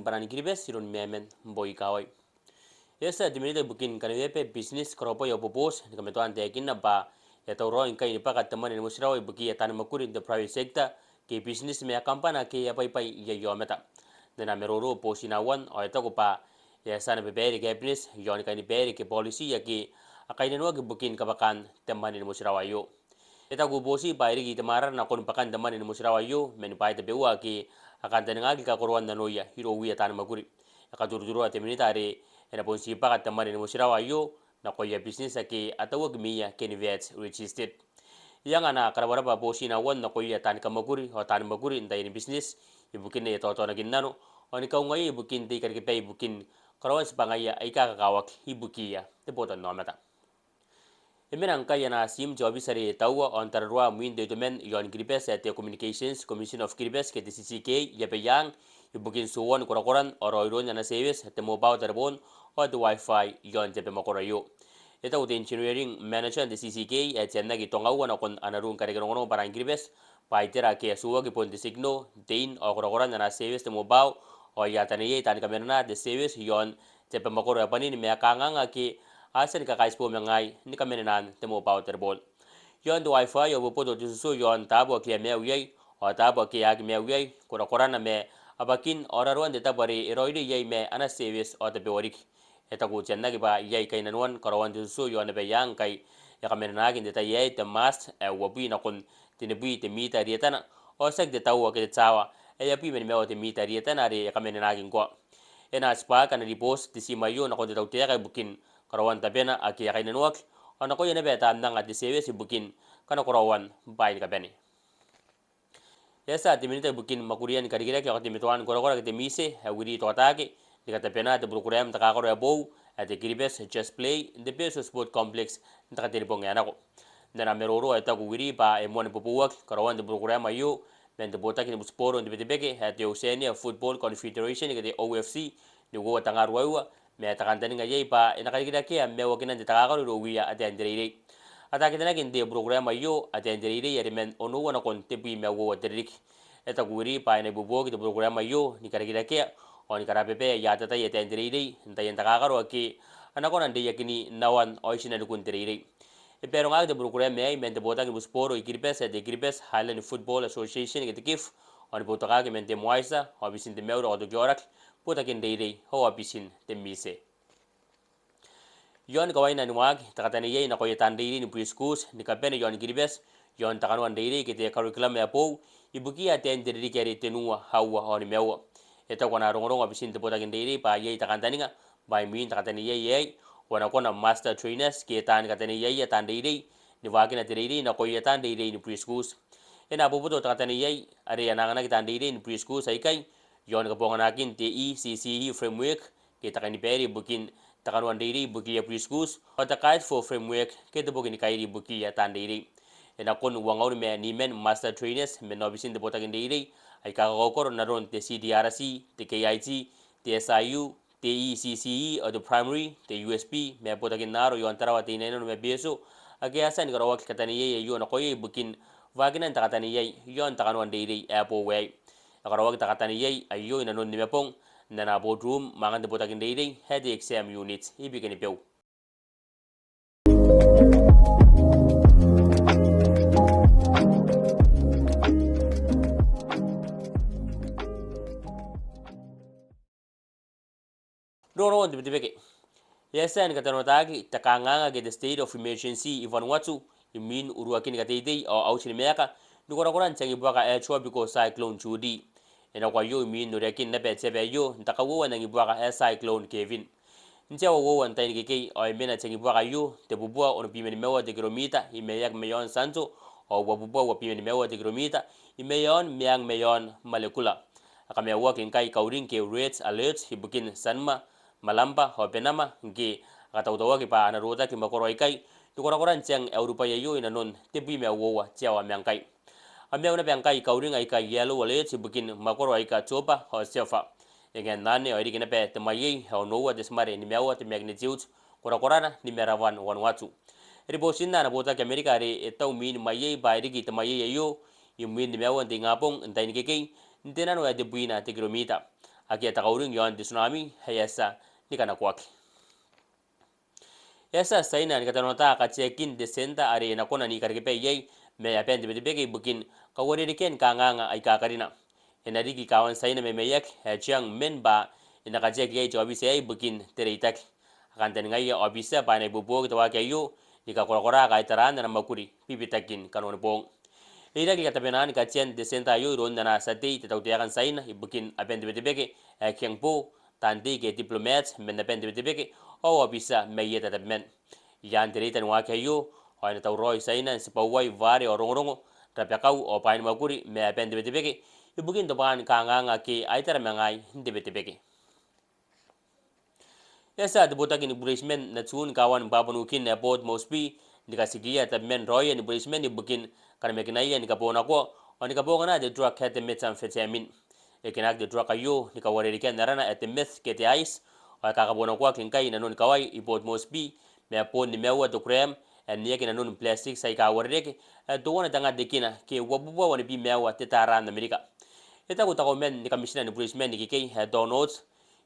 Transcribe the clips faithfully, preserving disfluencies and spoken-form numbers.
Bwanan Kiribati iroun Memen Boikawai. E a tia te Minita ibukin Kaneweaba, Business, Karaobwai ao Boboti ni kamatoa n taekinna bwa e a tauraoi ngkai ni bwaka te mwane ni motirawa ibukiia taani mwakuri n te private sector ke business ma kambana ake a bwaibwai iai aomata. N ana maroro Bootii Nauan ao e taku bwa e a tia ana babaire Cabinet iaon kainibaire ke policy ake a kainnanoaki ibukin kabwakaan te mwane ni motirawa aio. E taku Bootii bwa e riki te mwarara nakon bwakan te mwane ni motirawa aio man bwaai tabeua ake a kantaningaaki ni kakoroan nanoia irouia taani mwakuri. E katuruturua te Minita are e na bon tii bwaka te mwane ni motirawa aio nakoia business ake a tauaki mwiia ke ni VAT registered. E anga ana karabwarabwa Bootii Nauan nakoia taani kamwakuri ao taani mwakuri n taiani business ibukin aia taotaonakinnano ao ni kaungaia ibukin te ikarekebai ibukin karaoan tibwangaia aika kakawaki ibukiia te botannaomata. E mena ngkai ana tiim te aobiti are taua ao n tararua mwin te itoman iaon Kiribati ae te Communications Commission of Kiribati ke te C C K i Abaiang ibukin tuoan korakoran ao raoiroin ana service te mobile tareboon ao te Wi-Fi iaon te abamwakoro aio. E taku te Engineering Manager n te C C K ae Tianaki Tongaua nakon ana ruu ni kareke rongorongo Bwanan Kiribati bwa itera ake a tuoaki bon te signal, tein ao korakoran ana service te mobile ao e a taneiai taani kamaenana te service iaon te abamwakoro ae bwanin ma kanganga ake a tia ni kakaitibo ma ngaai ni kamaenanaan te mobile tareboon. Iaon te Wi-Fi ao e boboto te tutuo iaon taabo ake a maiu iai ao taabo ake a aki maiu iai, korakorana ma abwakin ao raroan te tabo are e raoiroi iai ma ana service ao tabeua riki. E taku Tianaki bwa iai kainnanoan karaoan te tutuo iaon Abaiang ngkai e kamaenanaaki n te tai aei te mast ae uabwi nakon tenibwi te mita rietana ao tiaki te taua ke te tower ae abwi ma nimaua te mita rietana are e kamaenanaaki ngkoa. E na tibwaaki ana ribooti te tiim aio nakon te tautaeka ibukin karaoan tabena ake a kainnanoaki ao nakoia naba taan anga te service ibukin kanakoraoan bwaai ni kabane. E a tia te Minita ibukin Mwakurian Karikirake ao Kateimatoan Korakora ke te MISE ae Willie Toatake ni katabena te burokuraem n takakaro ae boou ae te Kiribati Just Play n te Betio Sport Complex n te Katenibong ae nako. N ana maroro ao e taku Willie bwa e moan bobouaki karaoan te burokuraem aio man te botaki ni butiboro n te Betebeke ae te Oceania Football Confederation ke te O F C n uoua tenga ruaiwa, ma te kantaninga iai bwa e na karikirakea maiuakinan te takakaro irouia ataein te reirei. Ataakin te burokuraem aio ataein te reirei are man onoua nakon tebwi ma uoua te ririki. E taku Willie bwa e na ibuobuoki te burokuraem aio ni karikirakea ao ni karababaa aia atatai ataein te reirei n taian takakaro ake a na kona n reiakini nawan ao itinanikun te reirei. E barongaaki te burokuraem aei man te botaki ni butiboro i Kiribati ae te Kiribati Highland Football Association ke te KIFA ao ni boutokaaki man te MWYSA, Aobitin te Mauri ao Katoki Aoraki, Botaki n Reirei ao Aobitin te MISE. Iaon kawaina ni waaki te kataneiai nakoia taan reirei ni preschool ni kabane iaon Kiribati iaon te kanoan reirei ke te curriculum ae boou ibukiia ataein te ririki are tenua, aua ao nimaua. E taku ana rongorongo Aobitin te Botaki n Reirei bwa iai te kantaninga bwa imwin te kataneiai aei ao a na kona master trainers ke taan kataneiaia taan reirei ni waakina te reirei nakoia taan reirei ni preschool. E na boboto te kataneiai are a na anganaki taan reirei ni preschool aikai iaon kabonganakin te E C C E framework ke te kainibaire ibukin te kanoan reirei ibukiia preschool ao te Guide for Framework ke te boki ni kairi ibukiia taan reirei. E nakon uangaun ma niman master trainers man Aobitin te Botaki n Reirei aika kakaokoro n aron te C D R C, te K I T, te S I U, te E C C E ao te Primary, te U S P ma Botakin Aaro iaon Tarawa Teinainano ma Betio ake a tia ni karaoaki kataneiai aio nakoia ibukin waakinan te kataneiai iaon te kanoan reirei ae boou aei. E karaoaki te kataneiai aio inanon nimabong n ana boardroom mwaangan te Botaki n Reirei ae te Exam Unit i Bikenibeu. Rongorongon te Betebeke. E a tia ni katanoataaki te kanganga ke te state of emergency i Vanuatu imwin uruakin kateitei ao auti ni maeka ni korakoran te angibuaka ae Tropical Cyclone Judy. E nako aio imwin oreakin naba te aba aio n te kauoua n angibuaka ae Cyclone Kevin. N te aoa uoua n tain ikekei ao e mena te angibuaka aio tebubua onobwi ma nimaua te kiromita i maeaki maiaon Santo ao uabubua uabwi ma nimaua te kiromita i maeaon meang maiaon Malekula. A kamaiuaki ngkai kauring ke red alert ibukin Sanma, Malampa ao Penama ngke a katautauaki bwa a na rotaki mwakoro aikai ni korakoran te ang ae urubwai aio inanon tebwi ma uoua te aoa ma ngkai. A maiu naba ngkai kauring aika yellow alert ibukin mwakoro aika Toba ao Sefa. E ngae n anne ao e riki naba te mwaeiei ae onoua te timare nimaua te magnitude, korakorana Nimarawan Vanuatu. E ribootinna ana botaki Amerika are e tau mwin mwaeiei bwa e riki te mwaeiei aio imwin nimaua n te ingabong n tain ikekei n te nano ae tebwina te kiromita. akea te kauring iaon te tsunami ae e a tia ni kanakoaki. E a tia Tiaina ni katanoata kateakin te centre are e na kona ni karekebea iai ma aban te Betebeke ibukin kauarerekean kanganga aika karina. E na riki kaawan Tiaina mai maiaki ae Jiangmen bwa e na kateaki iai te aobiti aei ibukin te reitaki. A kantaningaia aobitia bwa e na ibuobuoki te waaki aio ni kakorakora kaitaraan ana mwakuri bibitakin kanoan boong. E iraki katabenan katean te centre aio iroun ana tia tei te tautaeka n Tiaina ibukin aban te Betebeke ae Geng Bo, taan tei ke diplomat man aban te Betebeke ao aobitia mai eta tabeman. Iaan te reita ni waaki aio ao e na tauraoi Tiaina n tibwauai waare ao rongorongo, rabakau ao bwaai ni mwakuri ma aban te Betebeke ibukin tobwaan kanganga ake a itara ma ngaai n te Betebeke. E a tia te botaki ni bureitiman n atun kaawan Papua New Guinea ae Port Moresby ni katikiia tabeman raoia ni bureitiman ibukin kanamakinaia ni kabonako ao ni kabongana te drug ae te methamphetamine. E kinaaki te drug aio ni kauarerekean arana ae te meth ke te ice, ao e kakabonakoaki ngkai i nanon kawai i Port Moresby ma boon nimaua te gram ae nneaki i nanon plastics aika uarereke ae teuana te nga te kina ke uabubua wanibwi ma aua te taara n Amerika. E taku te kauoman ni kamitina ni bureitiman ikekei ae Donald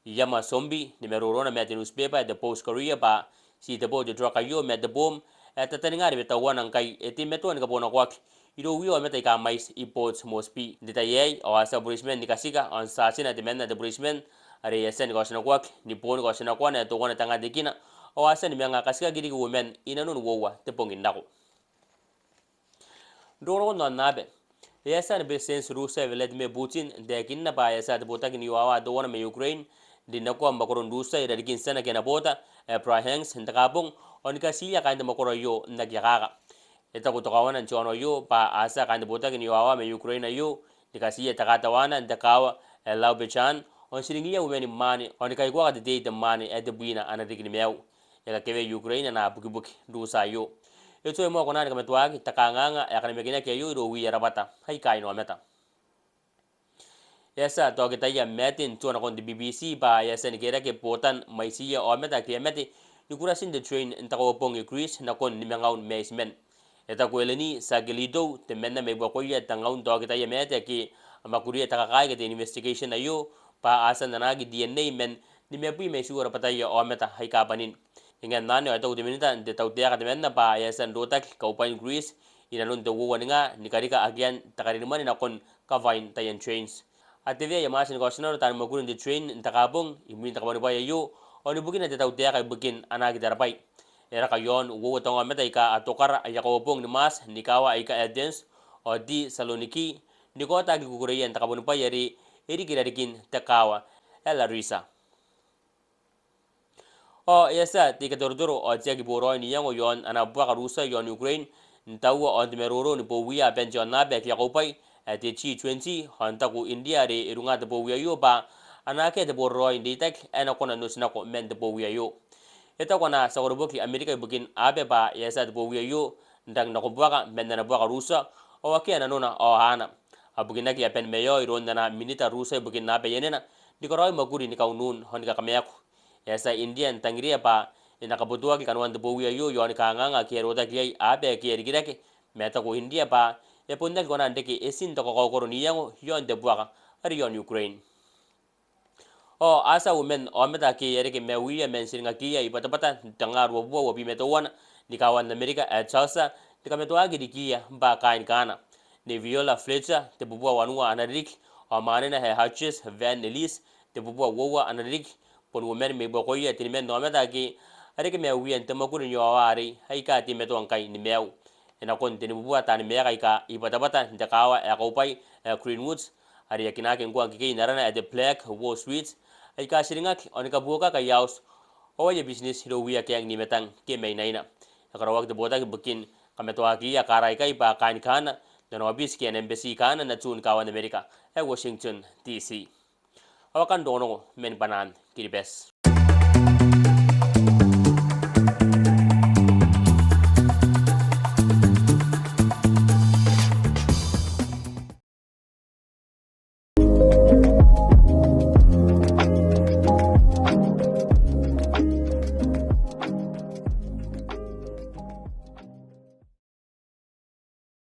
Yama Sombi ni maroroona ma te newspaper ae te Post Courier bwa ti te bo te drug aio ma te boom ae tataninga rimwe teuana ngkai e teimatoa ni kabonakoaki irouia aomata aika mwaiti i Port Moresby. N te tai aei ao a tia bureitiman ni katika ao n tiatina temanna te bureitiman are e a tia ni kaotinakoaki ni boon kaotinakoana ae teuana te nga te kina, ao a tia ni manga katikaki riki uoman i nanon uoua te bong n nako. Rongorongon aonnaba. E a tia ana Beretitenti Rutia Vladimir Putin n taekinna bwa e a tia te botaki n iowawa teuana mai Ukraine n rinnakoa mwakoron Rutia i rarikin tiana ke ana boota ae Bryansk n te Kaabong ao ni katiia kaain te mwakoro aio n aki akaka. E taku te kaoana n te aono aio bwa a tia kaain te botaki n iowawa mai Ukraine aio ni katiia te katawana n te kaawa ae Lyubechane ao n tiringiia uoman mwaane ao ni kaikoaka te tei te mwaane ae tebwina ana ririki ni maiu. E kakewea Ukraine ana bukibuki Rutia aio. E tuai moa kona ni kamatoaki te kanganga ae kanamakinaki aio irouia rabwata aika inaomata. E a tia taokitaia maate n tua nakon te B B C bwa e a tia ni kerake bootan mwaitiia aomata ake a mate ni kuratin te train n te Kauabong i Greece nakon nimangaun maitiman. E taku Eleni Sakelidou, temanna mai buakoia tengaun taokitaia maate ake a mwakuria te kakae ke te investigation aio, bwa a tia n anaaki D N A man nimabwi ma itiua rabwataia aomata aika bwanin. E ngae n anne ao e taku te minita n te tautaeka temanna bwa e a tia n rotaki kaubwain Greece i nanon te uoua ninga ni karika akean te karirimwane nakon kawai n taian trains. A teweia Martin Kotinano taan mwakuri n te train n te Kaabong imwin te kabuanibwai aio, ao n ibukina te tautaeka ibukin anaaki te rabwai. E raka iaon uoua tengaun aomata aika a tokara aia kauabong ni mwaati ni kaawa aika Athens ao Thessaloniki, ni kaota aki kukureia n te kabuanibwai are e riki i rarikin te kaawa ae Larissa. Ao e a tia te katorotoro ao te aki boraoi n iango iaon ana buaka Rutia iaon Ukraine n taua ao n te maroro ni bowia aban te aonnaba ake a kaubwai ae te G twenty, ao n taku India are e runga te bowia aio bwa a na akea te boraoi n reitaki ae e na kona n otinako man te bowia aio. E taku ana tia koroboki Amerika ibukin aba bwa e a tia te bowia aio n rangi n nakobuaka man ana buaka Rutia, ao akea nanona ao aana. A bukinaki aban maeao iroun ana minita Rutia ibukin aba ianena ni karaoi mwakuri ni kaunun ao ni kakamaku. E a tia India n tangiria bwa e na kabotoaki kanoan te bowia aio iaon kanganga ake a rotaki iai aba ake a rikirake, ma e taku India bwa e bon aki kona n reke etin te kakaokoro n iango iaon te buaka are iaon Ukraine. Ao a tia uoman aomata ake a reke maiuia man tiringakiia i batabata n te nga ruabubua uabwi ma teuana ni kaawan Amerika ae Tulsa ni kamatoaki rikiia bwa kaain kaana. Nei Viola Fletcher, tebubua wanua ana ririki, ao mwanena ae Hodges Van Ellis, tebubua uoua ana ririki, bon uoman mai buakoia teniman aomata ake a reke maiuia n te mwakuri n iowawa arei aika teimatoa ngkai ni maiu. E nakon tenibubua taan maeka aika i batabata n te kaawa ae kaubwai ae Greenwood, are e a kinaaki ngkoa ngkekei n arana ae te Black Wall Street, aika tiringaki ao ni kabuokaki aia auti ao aia bitineti irouia kaeng nimatang ke mainaina. E karaoaki te botaki ibukin kamatoakiia kaara aikai bwa kaain kaana n ana aobiti ke ana embassy i kaana n atun kaawan Amerika ae Washington D C. Ao akanne rongorongo man Bwanan Kiribati.